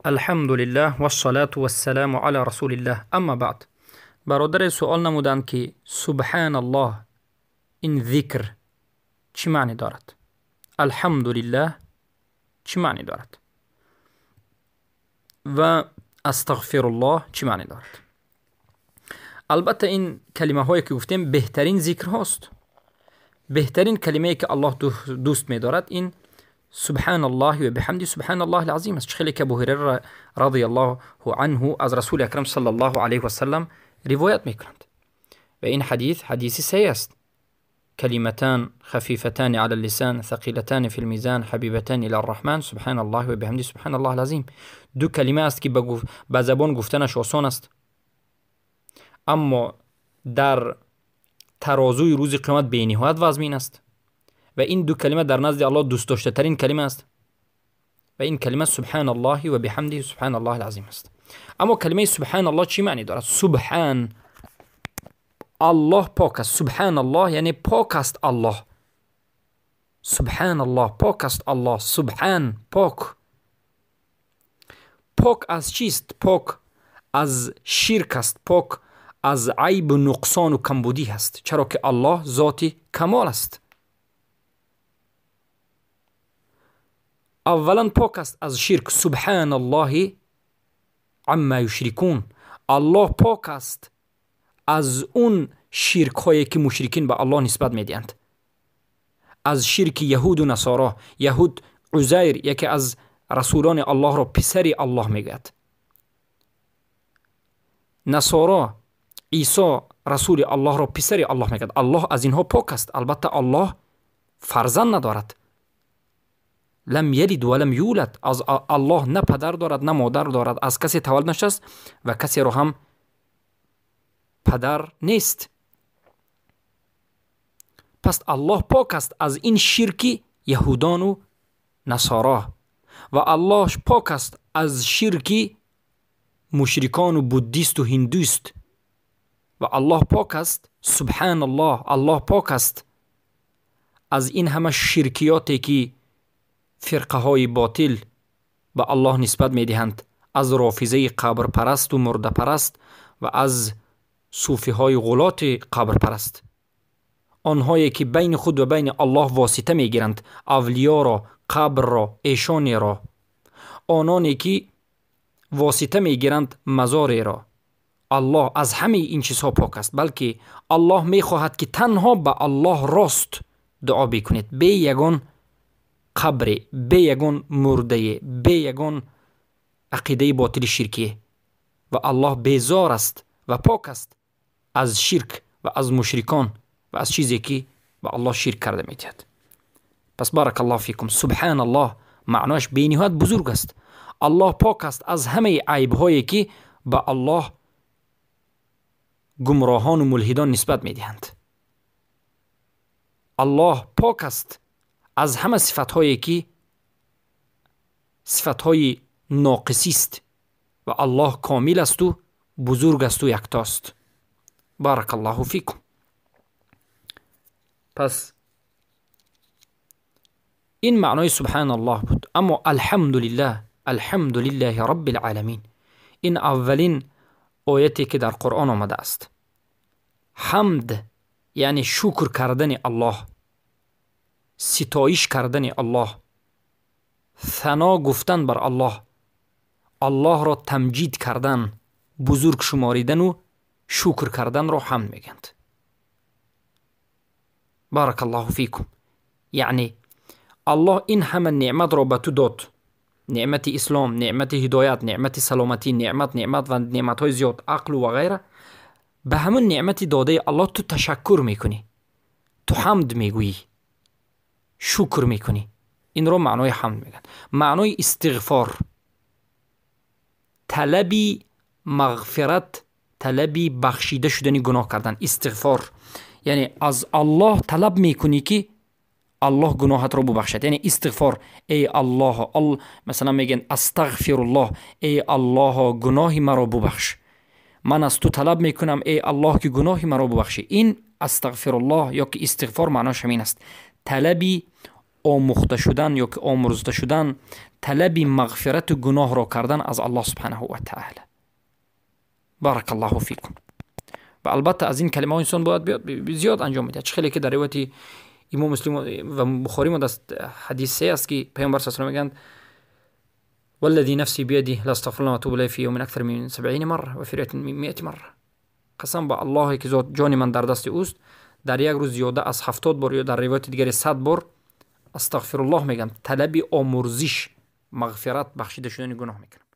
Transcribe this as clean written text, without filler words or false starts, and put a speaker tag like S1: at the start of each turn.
S1: Алҳамдулиллаҳ вассалату вассаламу ала расулиллаҳ. Амма баъд. Бародаре суол намуданд, ки субҳаналлоҳ ин зикр чӣ маъне дорад? Алҳамдулиллаҳ чӣ маъне дорад? Ва астағфируллоҳ чӣ маъне дорад? Албатта, ин калимаҳое ки гуфтем, беҳтарин зикрҳост. Беҳтарин калимае ки Аллоҳ дӯст медорад, ин субҳаналлоҳи ва биҳамди субҳаналлоҳи алазим аст. Чӣ хеле ки Абу Ҳурайра радиаллоҳу анҳу аз Расули Акрам саллаллоҳу алайҳи васаллам ривоят мекунанд. Ва ин ҳадис ҳадиси саҳеҳ аст. كلمتان خفيفتان على اللسان ثقيلتان في الميزان حبيبتان إلى الرحمن سبحان الله وبحمده سبحان الله العظيم. دو کلمه است که به زبان گفتنش آسان است، اما در ترازوی روز قیامت بی‌نهایت وزمین است. و این دو کلمه در نزد الله دوست داشته ترین کلمه است و این کلمه سبحان الله و بحمده سبحان الله العظیم است. اما کلمه سبحان الله چی معنی دارد؟ سبحان الله پاک است. سبحان الله یعنی پاک است الله. سبحان الله پاک است الله. سبحان پاک. پاک از چیست؟ پاک از شرک است. پاک از عیب و نقصان و کمبودی هست، چرا که الله ذات کمال است. اولا پاک است از شرک. سبحان الله عما یشرکون. الله پاک است از اون شرک هایی که مشرکین به الله نسبت میدهند، از شرک یهود و نصارا. یهود عزیر یکی از رسولان الله را پسر الله میگوید. نصارا عیسی رسول الله را پسر الله میگوید. الله از اینها پاک است. البته الله فرزند ندارد. لم یلد ولم یولد. از الله نه پدر دارد نه مادر دارد، از کسی تولد نشده و کسی را هم پدر نیست. پس الله پاک است از این شرک یهودان و نصارا، و الله پاک است از شرک مشرکان و بودیست و هندوست، و الله پاک است. سبحان الله، الله پاک است از این همه شرکیاتی که فرقه های باطل به الله نسبت میدهند، از رافضه قبر پرست و مرده پرست و از صوفی های غلات قبر پرست، آنهایی که بین خود و بین الله واسطه میگیرند، اولیا را، قبر را، ایشانی را، آنانی که واسطه میگیرند مزار را. الله از همه این چیزها پاک است، بلکه الله میخواهد که تنها به الله راست دعا بکنید، به یگان قبر، به یگان مرده، به یگان عقیده باطل شرکی. و الله بیزار است و پاک است از شرک و از مشرکان و از چیزی که به الله شرک کرده میدهد. پس بارک الله فیکم. سبحان الله معناش بی‌نهایت بزرگ است. الله پاک است از همه عیب هایی که به الله گمراهان و ملحدان نسبت میدهند. الله پاک است از همه صفت هایی که صفت های ناقصی است، و الله کامل است و بزرگ است و یکتاست. بارک الله فیکم. پس این معنای سبحان الله بود. اما الحمدلله، الحمدلله رب العالمین، این اولین آیتی که در قرآن آمده است. حمد یعنی شکر کردن الله، ستایش کردن الله، ثنا گفتن بر الله، الله را تمجید کردن، بزرگ شماریدن و شکر کردن را حمد میگند. بارک الله فیکم. یعنی الله این همه نعمت را به تو داد، نعمت اسلام، نعمت هدایت، نعمت سلامتی، نعمت نعمت و نعمت های زیاد، عقل و غیره. به همون نعمت داده الله تو تشکر میکنی، تو حمد میگویی، شکر میکنی. این رو معنای حمد میگن. معنای استغفار، طلبی مغفرت، طلبی بخشیده شدن گناه کردن. استغفار یعنی از الله طلب میکنی که الله گناهت رو ببخشد. یعنی استغفار، ای الله، مثلا میگن استغفر الله، ای الله گناه مرا ببخش، من از تو طلب میکنم ای الله که گناه مرا ببخشی. این استغفر الله یا که استغفار معناش همین است، طلبی омӯхта шудан ё ки омӯрзда шудан, талаби мағфирату гуноҳро кардан аз Аллоҳ субҳанаҳу ва таъала. Барак Аллоҳу фикум. Ва албатта, аз ин калимаҳо инсон бояд зиёд анҷом медиҳад. Чӣ хеле ки дар ривояти имом Муслим ва Бухорӣ омадааст, ҳадисе аст, ки Паёмбар с мегӯянд: والذي نفسي بيده لاستغفر الله واتوب اليه في يوم اكثر من 70 مره وفي روايه 100 مره. Қасам ба Аллоҳе, ки зот ҷони ман дар дасти ӯст, дар як рӯз зиёда аз 70 бор ё дар ривояти дигаре 100 бор астағфируллоҳ мегӯям, талаби омурзиш, мағфират, бахшида шудани гуноҳ мекунам.